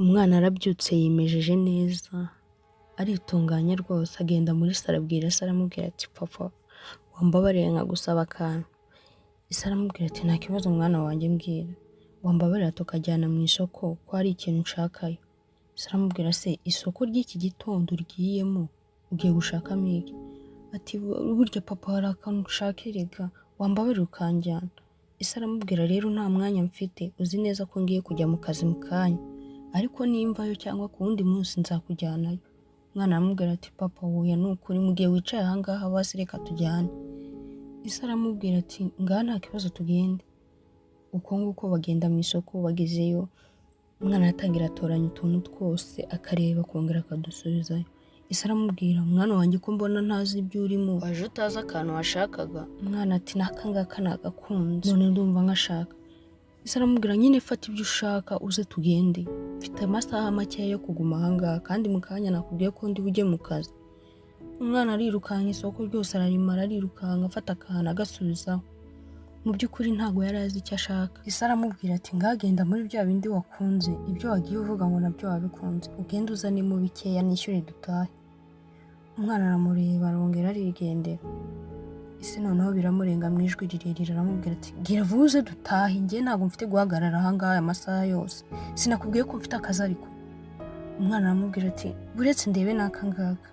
Umwana arabyutse, yimejeje neza, aritunganya rwose, agenda muri salo, abwira se, aramubwira ati: "Papa, wambabariye nkagusaba akantu?" Ise aramubwira ati: "Nta kibazo, mwana wanjye, mbwira." "Wambabarira tukajyana mu isoko, ko hari ikintu nshakayo?" Se aramubwira: "Se isoko ry'iki gitondo ugiyemo ugiye gushakamo iki?" Ati: "Burya papa, hari akantu nshaka erega, wambabarira ukanjyana?" Ise aramubwira: "Rero nta mwanya mfite, uzi neza ko ngiye kujya mu kazi mu kanya, ariko nimvayo cyangwa ku wundi munsi nzakujyanayo." Umwana aramubwira ati: "Papa, woya, ni ukuri, mu gihe wicaye ahangaha basi reka tujyane." Ise aramubwira ati: "Ngaha nta kibazo, tugende." Uko nguko bagenda mu isoko. Bagezeyo, umwana aratangira atoranya utuntu twose, akareba, akongera akadusubizayo. Ise aramubwira: "Mwana wanjye, ko mbona ntazi ibyo urimo, waje utazi akantu washakaga?" Umwana ati: "N'aka ngaka nagakunze, none ndumva nkashaka." Ise aramubwira: "Nyine fata ibyo ushaka uze tugende, mfite amasaha makeya yo kuguma ahangaha, kandi mu kanya nakubwiye ko ndi bujye mu kazi." Umwana arirukanka, isoko ryose ararimara arirukanka, afata akantu agasubizaho. Mu by'ukuri ntabwo yari azi icyo ashaka. Ise aramubwira ati: "Ngagenda muri bya bindi wakunze, ibyo wagiye uvuga ngo nabyo wabikunze, ugende uzanemo bikeya nishyure dutahe." Umwana aramureba, arongera arigendera. Ise noneho biramurenga, mu ijwi rirerire aramubwira ati: "Gira vuba uze dutahe, njye ntabwo mfite guhagarara ahangaha aya masaha yose, sinakubwiye ko mfite akazi ariko?" Umwana aramubwira ati: "Buretse ndebe n'aka ngaka."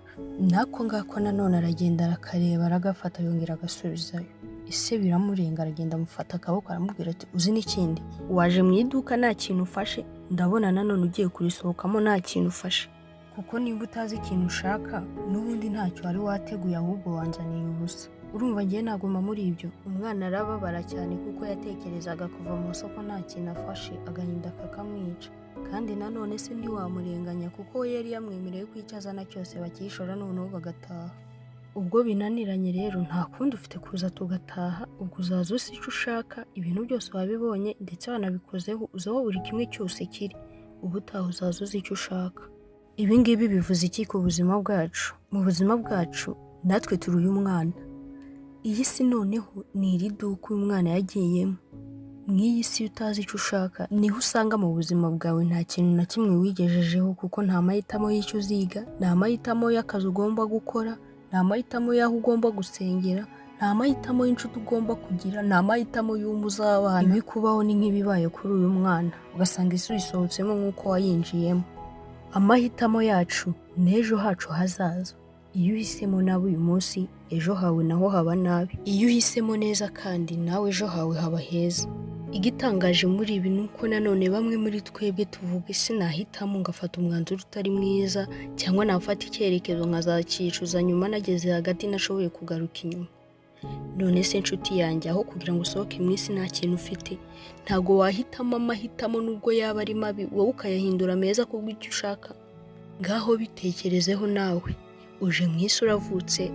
N'ako ngako nanone aragenda, arakareba, aragafata, yongera agasubizayo. Ise biramurenga, aragenda amufata akaboko, aramubwira ati: "Uzi n'ikindi? Waje mu iduka nta kintu ufashe, ndabona nanone ugiye kurisohokamo nta kintu ufashe, kuko niba utazi ikintu ushaka n'ubundi ntacyo wari wateguye, ahubwo wanzaniye ubusa. Urumva ngiye naguma muri ibyo?" Umwana arababara cyane, kuko yatekerezaga kuva mu isoko nta kintu afashe, agahinda kakamwica. Kandi nanone se ntiwamurenganya, kuko we yari yamwemereye ko icyo azana cyose bakishora, noneho bagataha. Ubwo binaniranye rero, nta kundi, ufite kuza tugataha. Ubwo uzaza uzi icyo ushaka, ibintu byose wabibonye, ndetse wanabikozeho, uzi aho buri kimwe cyose kiri. Ubutaha uzaza uzi icyo ushaka. Ibi ngibi bivuze iki ku buzima bwacu? Mu buzima bwacu natwe turi uyu mwana. Iyi si noneho ni iri duka uyu mwana yagiyemo. Mu iyi si, iyo utazi icyo ushaka, niho usanga mu buzima bwawe nta kintu na kimwe wigejejeho, kuko nta mahitamo y'icyo uziga, nta mahitamo y'akazi ugomba gukora, nta mahitamo y'aho ugomba gusengera, nta mahitamo y'inshuti ugomba kugira, nta mahitamo y'uwo muzabana. Ibikubaho ni nk'ibibaye kuri uyu mwana, ugasanga isi uyisohotsemo nk'uko wayinjiyemo. Amahitamo yacu n'ejo hacu hazaza. Iyo uhisemo nabi uyu munsi, ejo hawe naho haba nabi. Iyo uhisemo neza kandi, nawe ejo hawe haba heza. Igitangaje muri ibi ni uko nanone bamwe muri twebwe tuvuga: "Ese nahitamo ngafata umwanzuro utari mwiza, cyangwa nafata icyerekezo nkazacyicuza nyuma nageze hagati nashoboye kugaruka inyuma?" None se nshuti yanjye, aho kugira ngo usohoke mu isi nta kintu ufite, ntabwo wahitamo amahitamo, nubwo yaba ari mabi, wowe ukayahindura meza kubw'icyo ushaka? Ngaho bitekerezeho nawe. Uje mu isi, uravutse,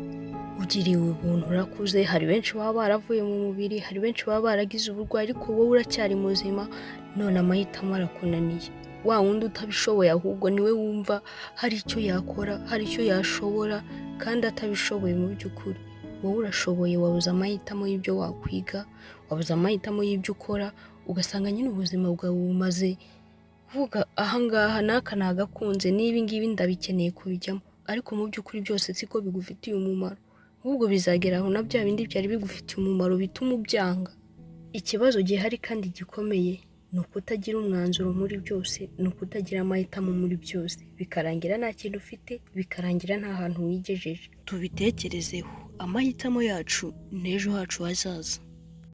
ugiriwe ubuntu, urakuze. Hari benshi baba baravuye mu mubiri, hari benshi baba baragize uburwayi, ariko wowe uracyari muzima. None amahitamo arakunaniye. Wa wundi utabishoboye ahubwo niwe wumva hari icyo yakora, hari icyo yashobora, kandi atabishoboye. Mu by'ukuri wowe urashoboye. Wabuze amahitamo y'ibyo wakwiga, wabuze amahitamo y'ibyo ukora, ugasanga nyine ubuzima bwawe bumaze uvuga: "Ahangaha n'aka nagakunze, n'ibi ngibi ndabikeneye kubijyamo," ariko mu by'ukuri byose siko bigufitiye umumaro. Ahubwo bizagera aho na bya bindi byari bigufitiye umumaro bituma ubyanga. Ikibazo gihari kandi gikomeye ni ukutagira umwanzuro muri byose, ni ukutagira amahitamo muri byose, bikarangira nta kintu ufite, bikarangira nta hantu wigejeje. Tubitekerezeho, amahitamo yacu n'ejo hacu hazaza.